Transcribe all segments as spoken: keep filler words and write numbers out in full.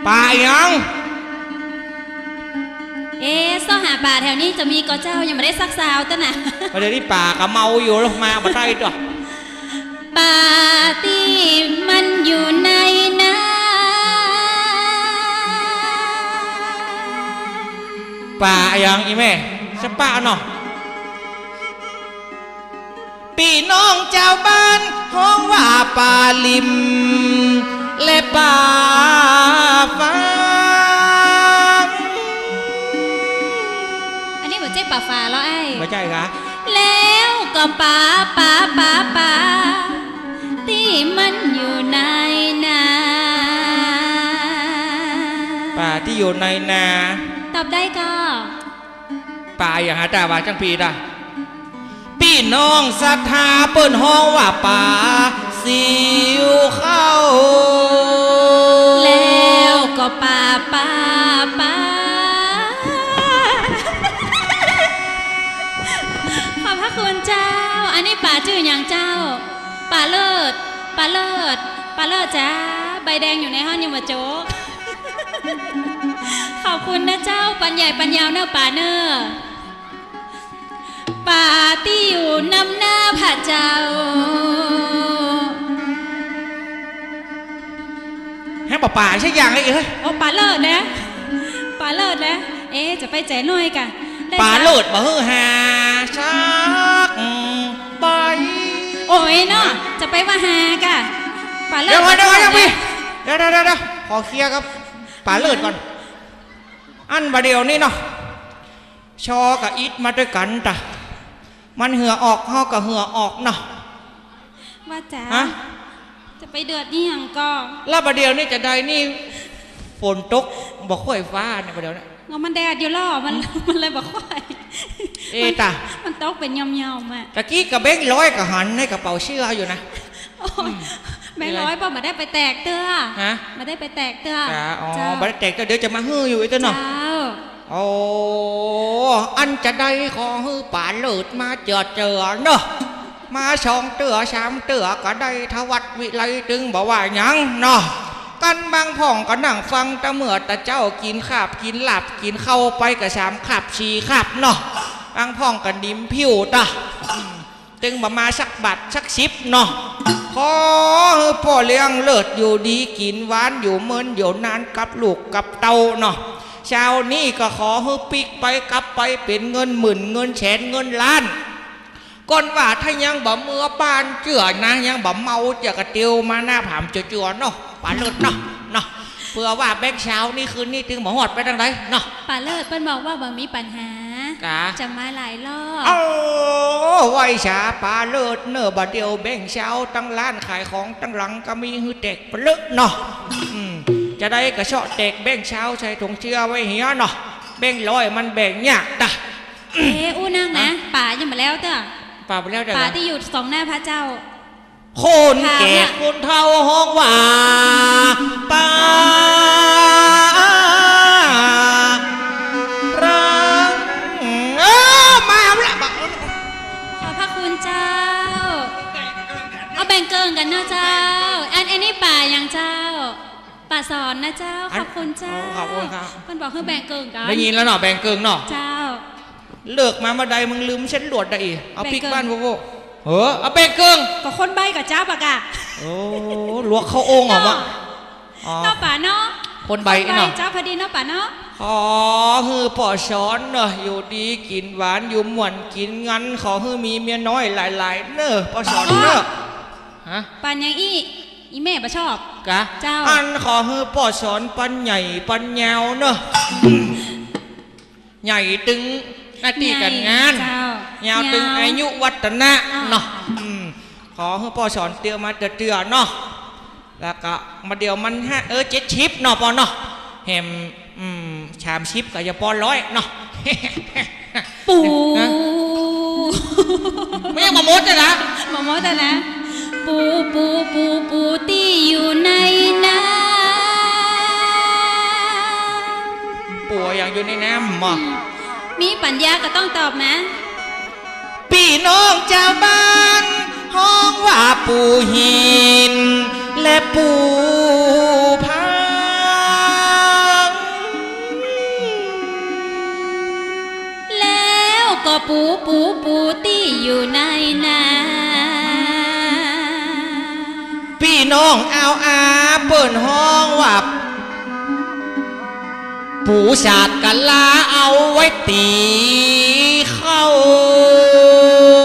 ป๋าอะหยัง เอ๊ะ เซาะหาป๋าแถวนี้จะมีก่อเจ้า ยังบ่ได้สักซาวเตื้อน่ะ บ่าเดี่ยวนี้ป๋าก็เมาอยู่ ลงมาบ่ได้ตวย ป๋าตี้มันอยู่ในนา ป๋าอะหยังอี้แม่ สะปะเนาะ ปี้น้องจาวบ้านฮ้องว่าป๋าลิ่ม และป๋าฝาง อันนี้บ่ใจ้ป๋าฝาเหรอไอ้ บ่ใจ้กา แล้วก็ป๋า ป๋า ป๋า ป๋า ตี้มันอยู่ในนา ป๋าตี้อยู่ในนา ตอบได้ก่อ ป๋าอะหยังหา ตาว่าจั้งปี้ตา ปี้น้องศรัทธาเปิ้นฮ้องว่าป๋าซิวเข้า แล้วก็ป๋า ป๋า ป๋า ขอบพระคุณเจ้า อันนี้ป๋าจื้อหยังเจ้า ป๋าเลิศ ป๋าเลิศ ป๋าเลิศจ๋า ใบแดงอยู่ในห้องยังบ่โจ๊ะ ขอบคุณนะเจ้า ปันใหญ่ปันยาวเน่อป๋าเน่อ ป๋าตี้อยู่นำหน้าพระเจ้า แฮะ ป๋าป๋าสักอย่างเลยเฮ้ย โอ้ ป๋าเลิศนะ ป๋าเลิศนะ เอ๊ะ จะไปแจ๋หน่อยกะ ป๋าเลิศบ่หื้อหาสักใบ โอ้ยเนาะ ฮะ จะไปว่าหากะ ป๋าเลิศ เดี๋ยวก่อน เดี๋ยวก่อน เดี๋ยวก่อน เดี๋ยว เดี๋ยว เดี๋ยว เดี๋ยว ขอเคลียร์กับป๋าเลิศก่อน อันบ่าเดี่ยวนี้เนาะ ชอกับอิดมาตวยกั๋นตา มันเหื่อออก เฮาก็เหื่อออกเนาะ ว่าจ๋า ฮะ จะไปเดือดอี้หยังก่อ แล้วบ่าเดี่ยวนี้จะใดนี่ ฝนตกบ่ค่อยฟ้าเนี่ยบ่าเดี่ยวนี้ ก็มันแดดอยู่ลอ มัน มันเลยบ่ค่อย เอ๊ะ มัน ตา มันตกเป๋นย่อมๆ อะ ตะกี้ก็แบงค์ร้อยก็หันในกระเป๋าเสื้ออยู่นะ โอ้ย อืม แบงค์ร้อย มีอะไร ป้อบ่ได้ไปแตกเตื้อ ฮะ บ่ได้ไปแตกเตื้อ จ้า อ๋อ เจ้า บ่ได้แตกเตื้อ เดี๋ยวจะมาหื้ออยู่ไอ้เตื้อเนาะ เจ้า โอ้ อันจะใดขอหื้อป๋าเลิศมาเจื้อๆ เนาะ มาสองเตื้อสามเตื้อก็ได้ ทวัดวิไลตึงบ่ว่าหยังเนาะ กั๋นบางพ่องก็นั่งฟังตะเมื่อตะเจ๊า กิ๋นคาบกิ๋นลาบกิ๋นข้าวไปก็สามคาบสี่คาบเนาะ บางพ่องก็นิ่มผิวตา ตึงบ่มาสักบาทสักสิบเนาะ ขอหื้อป้อเลี้ยงเลิศอยู่ดีกิ๋นหวานอยู่เมินอยู่นานกับลูกกับเต้าเนาะ เช้านี้ก็ขอหื้อปิ๊กไปกลับไปเป๋นเงินหมื่นเงินแสนเงินล้าน ก่อนว่าถ้ายังบ่เมือบ้านเจื้อนะ ยังบ่เมาเจื้อก็เตียวมาหน้าผามจั่วๆ เนาะ ป๋าเลิศเนาะ เนาะ เปื้อว่าแบงค์ซาวนี่คืนนี้ตึงบ่ฮอดไปตางใดเนาะ ป๋าเลิศเปิ้นบอกว่าบ่มีปัญหา กา จะมาหลายรอบ โอ้ ไหว้สาป๋าเลิศเน่อ บ่าเดี่ยวแบงค์ซาวตังร้านขายของตังหลังก็มีหื้อแตกเปลือกเนาะ อืม จะใดก็เซาะแตกแบงค์ซาวใส่ถุงเสื้อไว้เหียเนาะ แบงค์ร้อยมันแบ่งยากตา เอ๊ะ อู้นั่งนะ ฮะ ป๋ายังบ่แล้วเตื้อ ป๋าบ่แล้วเตื้อ ป๋าตี้อยู่สองหน้าพระเจ้า คนแก่ ถามเนี่ย คนเฒ่าฮ้องว่า ป๋ารัง เออ มาเอาละ ขอบพระคุณเจ้า เอาแบ่งเกิ่งกั๋นเนาะเจ้า อัน อันนี้ป๋าหยังเจ้า ป๋าสอนนะเจ้า อัน ขอบคุณเจ้า อ๋อ ขอบคุณครับ เปิ้นบอกหื้อแบ่งเกิ่งกั๋น ได้ยินแล้วเนาะ แบ่งเกิ่งเนาะ เจ้า เลิกมาเมื่อใดมึงลืมเส้นลวดได้อีก เอาปิ๊กบ้านโว้โว้ เออ เอาแบ่งเกิ่ง ก็คนใบ้กับจ๊าบอะกะ โอ้ ลวกเข้าโอ่งเหรอวะ เนาะ อ๋อ เนาะป๋าเนาะ คนใบ้ คนใบ้ เนาะ เจ้าพอดีเนาะป๋าเนาะ ขอหื้อป้อสอนเน่อ อยู่ดีกิ๋นหวาน อยู่ม่วนกิ๋นงัน ขอหื้อมีเมียน้อยหลายๆ เน่อ ป้อสอนเน่อ ฮะ ปันยังอี้ อีแม่บ่ชอบ กะ เจ้า อันขอหื้อป้อสอนปันใหญ่ปันยาวเน่อ ใหญ่ตึงหน้าตี้ก๋านงาน ใหญ่ เจ้า ยาวตึง ยาว อายุวัฒนะ อ่า เนาะ อืม ขอหื้อป้อสอนเตื้อมาเตื้อๆ เนาะ แล้วก็บ่าเดี่ยวมันห้า เออ เจ็ดสิบเนาะป้อเนาะ แหม อืม สามสิบก็จะปอร้อยเนาะ ปู่ ฮะ มันยังบ่หมดเลยนะ บ่หมดเลยนะ ปู่ ปู่ ปู่ ปู่ตี้อยู่ในน้ำ ปู่อะหยังอยู่ในน้ำบ่ อืม มีปัญญาก็ต้องตอบนะ ปี้น้องจาวบ้านฮ้องว่าปู่หินและปู่ผา เอาอา เปิ้นฮ้องว่า ปู่ฉาดกะลาเอาไว้ตี๋เข้า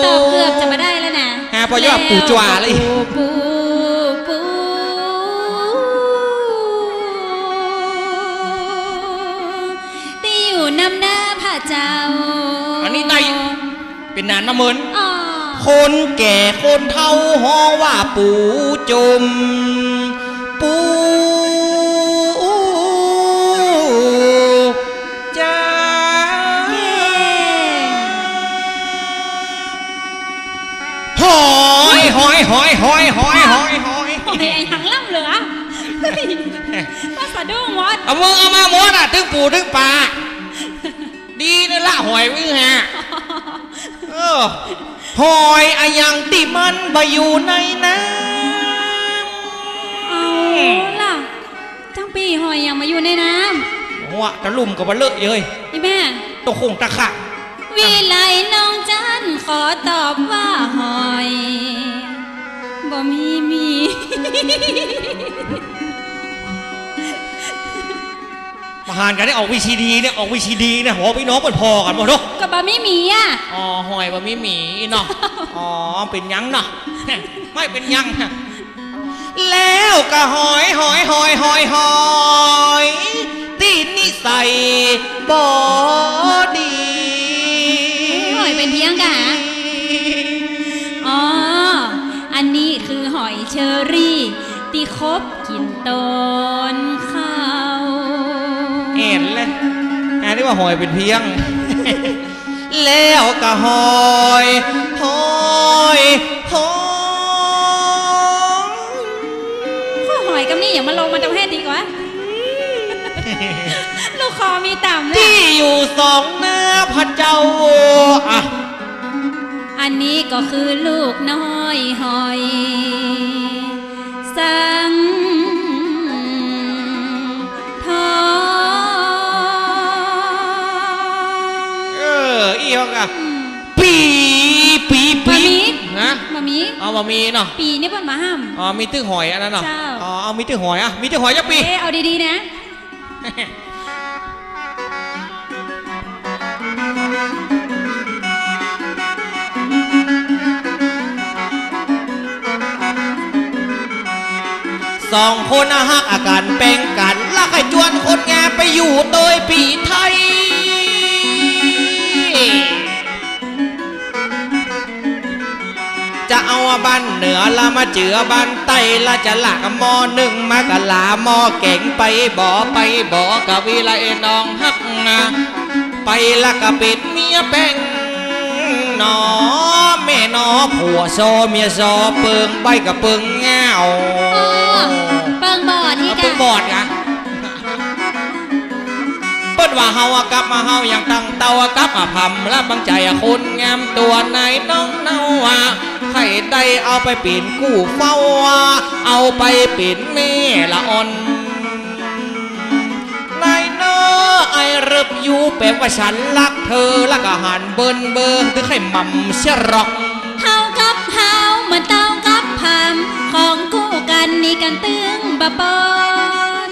ตอบเกือบจะบ่ได้แล้วนะ ฮะ เพราะว่าปู่จ๋วาแล้วอีก ปู่ ปู่ ปู่ ตี้อยู่นำหน้าพระเจ้า อันนี้ได้ เป๋นหนานมาเมิน อ๋อ คนแก่คนเฒ่าฮ้องว่าปู่จม ปู่จ๋า หอย หอย หอย หอย หอย หอย หอย ไอ้หังล่ำเหลือ เฮ้ย ว่าสะดุ้งหมด เอามึงเอามาหมดอะ ตึงปู่ตึงป๋า ดีนะละหอยมึงฮะ เออ หอยอะหยังตี้มันบ่อยู่ในน้ำ เอาล่ะ จั้งปี้หอยหยังบ่อยู่ในน้ำ หัวตะลุ่มก็บ่เลอะเย้ย อีแม่ ตะคงตะขะ วิไลน้องจันขอตอบว่าหอย บ่มี มี บ่หานกั๋นได้ออกวีซีดีเนี่ย ออกวีซีดีเนี่ย หัวปี้น้องเปิ้นผ่อกั๋นหมดเนาะ ก็บ่มีหมีอะ อ๋อ หอยบ่มีหมีเนาะ อ๋อ เป๋นหยังเนาะ ไม่เป๋นหยัง แล้วก็หอย หอย หอย หอย ตี้นิสัยบ่ดี หอยเป๋นเพี้ยนก่ะ อ๋อ อันนี้คือหอยเชอรี่ ตี้คบกิ๋นต๋อนเข้า เห็นเลย อันนี้ว่าหอยเป๋นเพี้ยน แล้วก็หอย หอย หอย ข้อหอยกำนี้อย่ามาลงมาตรงแห่ดีกว่า ลูกคอมีต่ำเนี่ย ตี้อยู่สองหน้าพระเจ้า อ่ะ อันนี้ก็คือลูกน้อยหอย สังทอง เออ อี้ฮอกอะ อืม ปี๋ ปี๋ ปี๋ บ่มี ฮะ บ่มี อ๋อ บ่มีเนาะ ปี๋นี่เปิ้นบ่ห้าม อ๋อ มีตึกหอยอันนั้นเนาะ เจ้า อ๋อ เอามีตึกหอยอะ มีตึกหอยจักปี๋ เอ๊ะ เอาดีๆ นะ สองคนอะฮักอากั๋นแป๋งกั๋น ละใค่จวนคนงามไปอยู่ตวยปี๋ไทย จะเอาบ้านเหนือละมาเจือบ้านใต้ ละจะลักหม้อนึ่งมากะลาหม้อแก๋งไปบ่ ไปบ่ กะวิไลน้องฮักนะ ไปละกะเป๋นเมียแป๋งหนอ แม่หนอ ผัวซ้อเมียซ้อ เปิงใบ้กะเปิงเหง้า อ๋อ เปิงบอดนี่กะ เปิงบอดกะ เปิ้นว่าเฮาอะกับมาเฮายังตั้งเต้าอะกับมาพำละบังใจ๋อะคนงามตัวนายน้องเนาอะ ใค่ได้เอาไปเป๋นกู้เฝ้าอะ เอาไปเป๋นแม่ละอ่อน นายน้อ ไอ้เริบอยู่แป๋ว่าฉันฮักเธอ ละกะหันเบิ่นเบิ่น ตึงใค่หม่ำเสียหรอก เฮากับเฮาเหมือนเต้ากับพำ ของกู้กั๋นนี่กั๋นตึงบ่ปน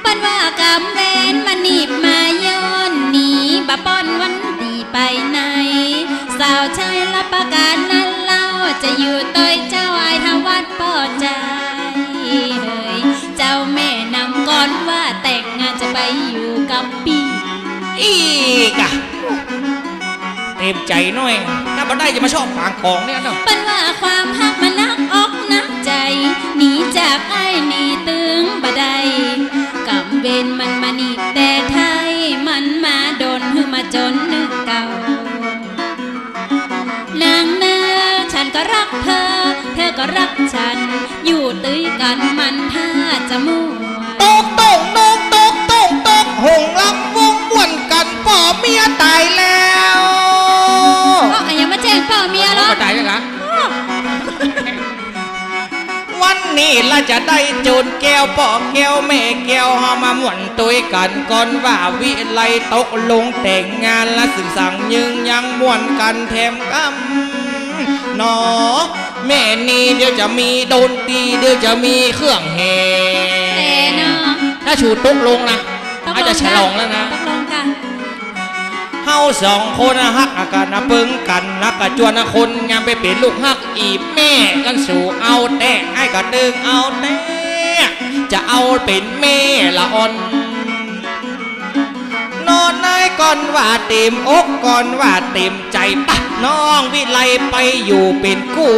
เปิ้นว่ากำเวรมาหนีบมาย้อน หนีบ่ป๊นวันตี้ไปไหน สาวใช้รับประกันนั้นเล่า จะอยู่ตวยเจ้าอ้ายทวัดป้อใจ๋ เฮ้ย เจ้าแม่นำก่อนว่าแต่งงานจะไปอยู่กับปี้ อีกอะ เต็มใจ๋หน้อย ถ้าบ่ได้จะมาชอบปางของเนี่ยเนาะ เปิ้นว่าความฮักมันหนักอกหนักใจ๋ หนีจากอ้ายนี่ตึงบ่ได้ กำเวรมันมาหนีบแต่ไทย มันมาดนหื้อมาจ๋นนึกเก่า นางเนอ ฉันก็ฮักเธอ เธอก็ฮักฉัน อยู่ตวยกั๋นมันถ้าจะม่วน ตกตกนกตกตกตก หงส์ลำวงม่วนกั๋น ป้อเมียต๋ายแล้ว ก็อะหยังมาแจ้งป้อเมียเหรอ ป้อต๋ายแล้วกะ วันนี้ละจะได้โจรแก้ว ป้อแก้วแม่แก้ว เฮามาม่วนตวยกั๋นก่อนว่าวิไลตกลงแต่งงานละ ซึ่งสั่งยืนยังม่วนกั๋นแถมกำ หนอ แม่นี่เดี๋ยวจะมีดนตรี เดี๋ยวจะมีเครื่องแห่ แต่เนาะ ถ้าสูตกลงนะ ตกลง อาจจะฉลองแล้วนะ ตกลงกัน เฮาสองคนนะฮักกั๋นนะ ปึงกั๋นนะ กะจวนนะ คนงามไปเป๋นลูกฮักอี่แม่ กั๋นสู่เอาแต๊ อ้ายกะตึงเอาแต๊ จะเอาเป๋นแม่ละอ่อน หนอ นายก่อนว่าเต๋มอก ก่อนว่าเต๋มใจ๋ ปะน้องวิไลไปอยู่เป๋นกู้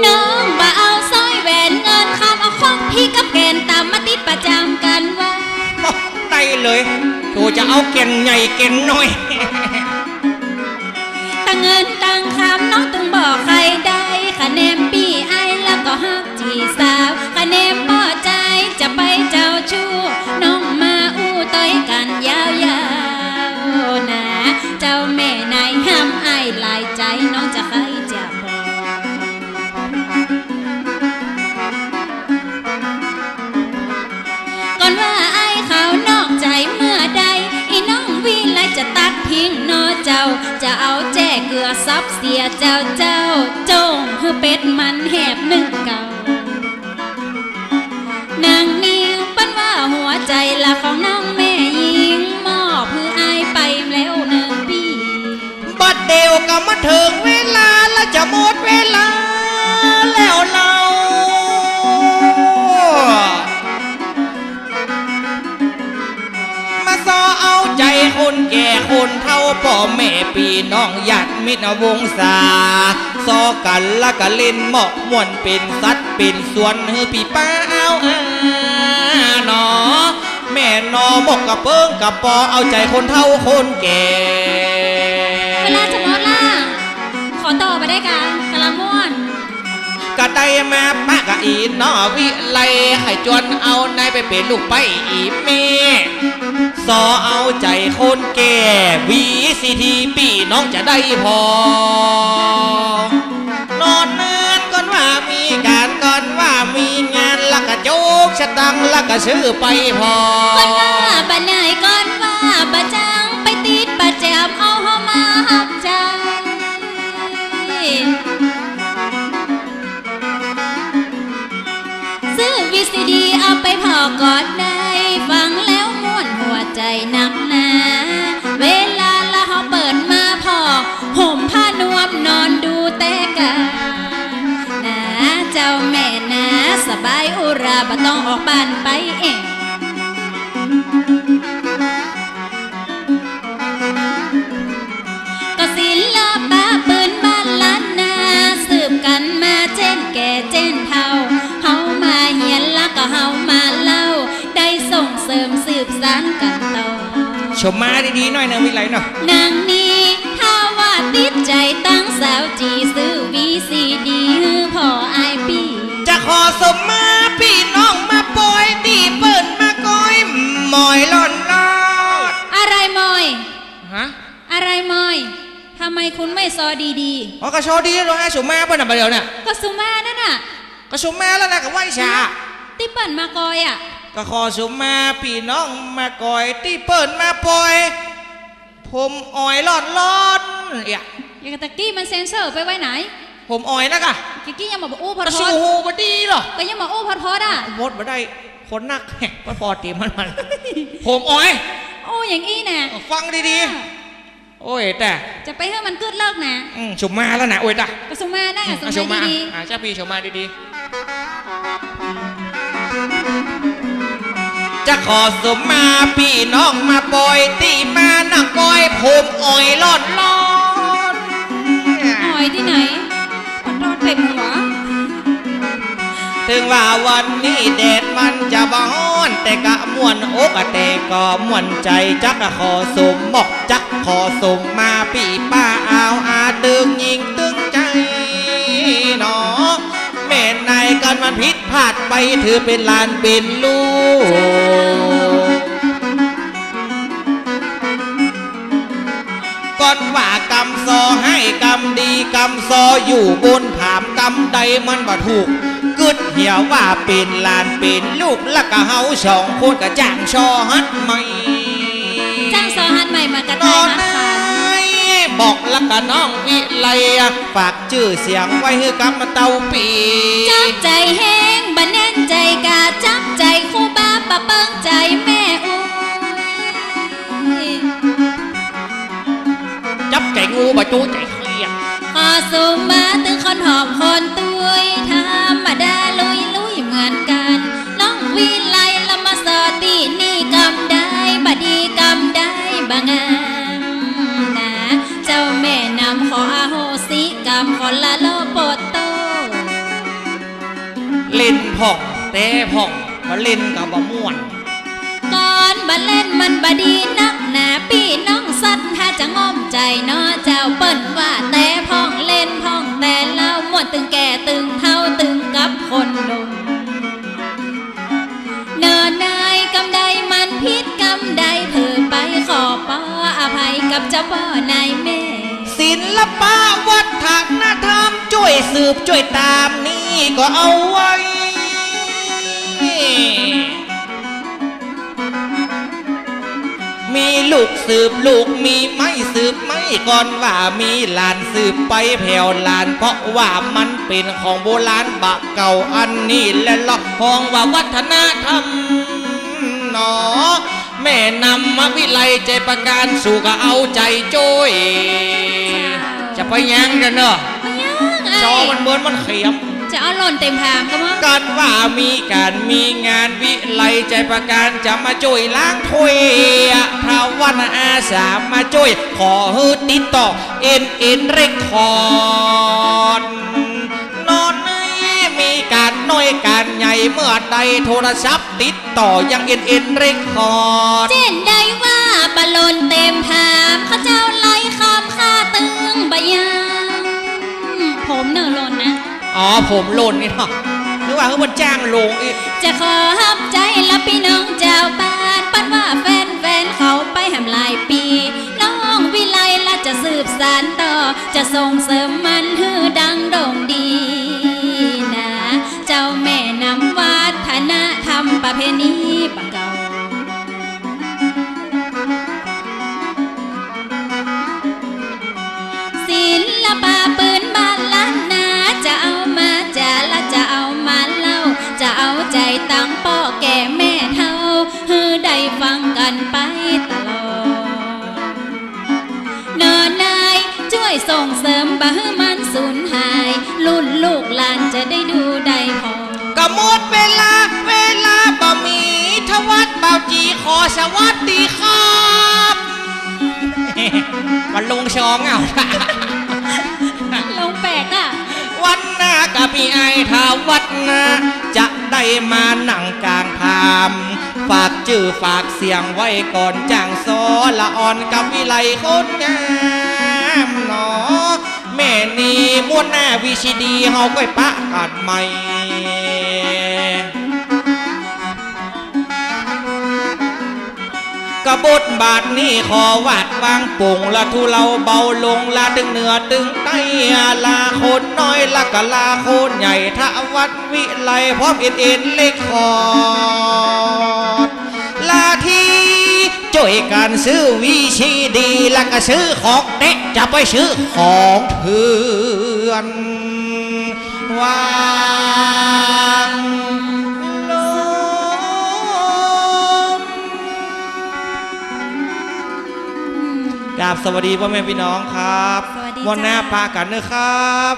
น้องบ่เอาสร้อยแหวนเงินคำ เอาของพี่กับแก่นต๋ามมาติดประจ๋ำกั๋นว่า ได้เลย โธ่ จะเอาแก่นใหญ่แก่นน้อย ตังเงินตังคำน้องตึงบ่ใค่ได้ คะแนนปี้อ้ายละก็ฮัก จี๋สาว คะแนนบ่ใจ๋จะไปเจ้าชู้ น้องมาอู้ต้อยกั๋นยาวๆ นา เจ้าแม่นายห้ามอ้ายหลายใจ๋ น้องจะใค่จะบอก ก่อนว่าอ้ายเขานอกใจ๋เมื่อใด อี่น้องวิไลจะตัดทิ้งหนอเจ้า จะเอาแจ้เกือสับเสียเจ้า เจ้าจ้องหื้อเป็ดมันแหบนึ่งเก่า นางนิวเปิ้นว่าหัวใจ๋ละของน้องแม่ญิง มอบหื้ออ้ายไปแล้วเนิ่นปี้ บัดเดี่ยวก็มาเถิงเวลาละ จะหมดเวลาแล้วเล่า มาซอเอาใจ๋คนแก่คนเฒ่า ป้อแม่ปี้น้องญาติมิตรวงศา ซอกั๋นละก็เล่นเมาะม่วน เป๋นสัตว์เป๋นส่วนหื้อปี้ป้าอ้าวอาหนอ แม่หนอ หมกกะเปิ้งกะปอ เอาใจ๋คนเฒ่าคนแก่ เวลาจะหมดละ ขอต่อบ่ได้กา ก๋ำลังม่วน ก็ได้มาปะกะอี่หนอวิไล ใค่จวนเอานายไปเป๋นลูกใป๊อี่แม่ ซอเอาใจ๋คนแก่ วีซีดีปี้น้องจะได้ผ่อ หนอ นานก่อนว่ามีก๋าน ก่อนว่ามีงาน ละก็จุกสตังค์ ละก็ซื้อไปผ่อ ก่อนว่าบ่นาย ก่อนว่าบ่จ้าง ไปติดประจ๋ำ เอาเฮามาฮับใจ๊ ซื้อวีซีดีเอาไปผ่อก่อนได้ ฟังแล้วม่วนหัวใจ๋นักหนา เวลาละเฮาเปิดมาผ่อ ห่มผ้านวมนอนดูแต๊ก๋า นา เจ้าแม่นา สบายอุรา บ่ต้องออกบ้านไปเอง ก็ศิลปะปื้นบ้านล้านนา สืบกั๋นมาเจ้นแก่เจ้นเฒ่า เฮามาเฮียนละก็เฮามาเล่า ได้ส่งเสริมสืบสานกั๋นต่อ ชมมาดีๆ หน้อยเน่อวิไลเนาะ นางนี้ถ้าว่าติดใจ๋ตังสาวจี๋ ซื้อวีซีดีหื้อผ่ออ้ายปี้ จะขอสมมาปี้น้องมาปอย ตี้เปิ้นมาก้อย หมอยล่อนลอด อะไรหมอย ฮะ อะไรหมอย ทำไมคุณไม่ซอดีๆ อ๋อ ก็ซอดีแล้ว อ้ายสมมาเปิ้นน่ะ บ่าเดี่ยวเนี่ย ก็สมมานั่นน่ะ ก็สมมาแล้วนะ ก็ไหว้สา ตี้เปิ้นมาก้อยอะ ก็ขอสมมาปี้น้องมาก้อย ตี้เปิ้นมาปอย ผมอ่อยล่อนๆ เอี่ย อย่างตะกี้มันเซ็นเซอร์ไปไว้ไหน ผมอ่อยนะกะ ตะกี้ยังบ่อู้พอดๆ ก็สู้หูบ่ดีเหรอ ก็ยังบ่อู้พอดๆ อะ พอดบ่ได้ คนนัก แฮะ พอดๆ เต๋มมันมัน ผมอ่อย โอ้ อย่างอี้น่ะ ฟังดีๆ อ่ะ โอ้ย แต่ จะไปหื้อมันกึ๊ดเลิกนะ อืม สมมาแล้วนะ โอ้ย แต่ ก็สมมานะ อืม สมมา สมมา ดีๆ อ่ะ เจ้าปี้สมมาดีๆ จะขอสมมาปี้น้องมาปอย ตี้มานั่งก้อย ผมอ่อยล่อนๆ อ่อยตี้ไหน ขอโทษเต็มหัว เถิงว่าวันนี้แดดมันจะบ่ฮ้อน แต่ก็ม่วนอก แต่ก็ม่วนใจ๋ จักขอสมมอก จักขอสมมาปี้ป้าอาวอา ตึงญิงตึงใจ๋หนอ แม่นายกันมันผิดพลาดไป ถือเป๋นหลานเป๋นลูก ก่อนว่ากำซอหื้อกำดี กำซออยู่บนผาม กำใดมันบ่ถูก กึ๊ดเหียว่าเป๋นหลานเป๋นลูก ละก็เฮาสองคนก็จ้างซอหัดใหม่ จ้างซอหัดใหม่มาก็ได้นะคะ หนอ นาย บอกแล้วก็น้องวิไล ฝากจื้อเสียงไว้หื้อกับเต้าปี้ จับใจ๋แฮงบ่แน่นใจ๋ กาจับใจ๋ครูบาปะเปิ้งใจ๋แม่อุ๊ย จับใจ๋งูบ่จุใจ๋เขียด ขอสุมมาตึงคนหอมคนตุ้ย ธรรมดาลุยลุยเหมือนกั๋น น้องวิไลละมาสอตี้นี่ กำใดบ่ดีกำใดบ่งามนา เจ้าแม่นำขออโหสิกรรม ขอละลอปดโต้ เล่นพ่องแต๊พ่อง บ่เล่นก็บ่ม่วน ก่อนบ่เล่นมันบ่ดีนักหนา ปี้น้องสัตว์ถ้าจะง่อมใจ๋เนาะเจ้า เปิ้นว่าแต๊พ่องเล่นพ่องแต๊เล่า ม่วนตึงแก่ตึงเฒ่าตึงกับคนหนุ่ม เนอนาย กำใดมันผิดกำใดเผลอไป ขอปออภัยกับเจ้าป้อนายแม่ ศิลปะวัฒนธรรม จ้วยสืบจ้วยต๋ามนี่ก็เอาไว้ มีลูกสืบลูก มีไม้สืบไม้ ก่อนว่ามีหลานสืบไปแผ่วหลาน เพราะว่ามันเป๋นของโบราณบ่าเก่า อันนี้แหละละฮ้องว่าวัฒนธรรมเนาะ แม่นำมาวิไลใจ๋ประการ สูก็เอาใจ๋จ้วย จะไปยังกั๋นเนาะ ไปยังไอ้ จอมันเหมือนมันเขียม จะเอาหล่นเต็มผามก็มั้ง กันว่ามีก๋านมีงาน วิไลใจ๋ประการจะมาจ้วยล้างถ้วย ถ้าวันอาสามาจ้วย ขอหื้อติดต่อ เอ็นเอ็น เรคคอร์ด นอนนี้มีก๋านน้อยก๋านใหญ่ เมื่อใดโทรศัพท์ติดต่อยัง เอ็นเอ็น เรคคอร์ด เจ้นได้ว่าบ่หล่นเต็มผาม เขาเจ้าไล่คำข้าตึงบ่ยัง ผมเน่อหล่นนะ อ๋อ ผมหล่นนี่เนาะ นึกว่าเฮ้ย มันจ้างลงอีก จะขอฮับใจ๋ละปี้น้องจาวบ้าน ปันว่าแฟนๆ เขาไปแหมหลายปี๋ น้องวิไลละจะสืบสานต่อ จะส่งเสริมมันหื้อดังโด่งดีนา เจ้าแม่นำวัฒนธรรมประเพณีบ่าเก่า ศิลปะปืนบ้านล้านนา จะเอามาจ๋าละจะเอามาเล่า จะเอาใจ๋ตังป้อแก่แม่เฒ่า หื้อได้ฟังกั๋นไปตลอด เนอนาย จ้วยส่งเสริมบ่หื้อมันสูญหาย รุ่นลูกหลานจะได้ดูได้ผ่อง ก็หมดเวลา เวลาบ่มี ทวัฒน์บ่าวจี๋ขอสวัสดีครับ มันลงซองอ้าว ลงแปลกอะ วันหน้าก็มีไอ้ทวัฒน์นะ จะได้มานั่งกลางผาม ฝากจื้อฝากเสียงไว้ก่อน จ้างสอละอ่อนกับวิไลคนงามเนาะ แม่นี้ม้วนหน้า วี ซี ดี เฮาก้อยปะกั๋นใหม่ กะบทบาทนี้ขอวาดวางป๋ง ละทุเลาเบาลง ละตึงเหนือตึงใต้ ลาคนน้อย ละกะลาคนใหญ่ ทวัฒน์วิไล พร้อม เอ็นเอ็น เรคคอร์ด ละตี้จ้วยกั๋นซื้อ วี ซี ดี ละกะซื้อของเต๊ะ จะไปซื้อของเถื่อน วางลง กราบสวัสดีป้อแม่ปี้น้องครับ สวัสดี ม้วนหน้า เจ้า ปะกั๋นเน่อครับ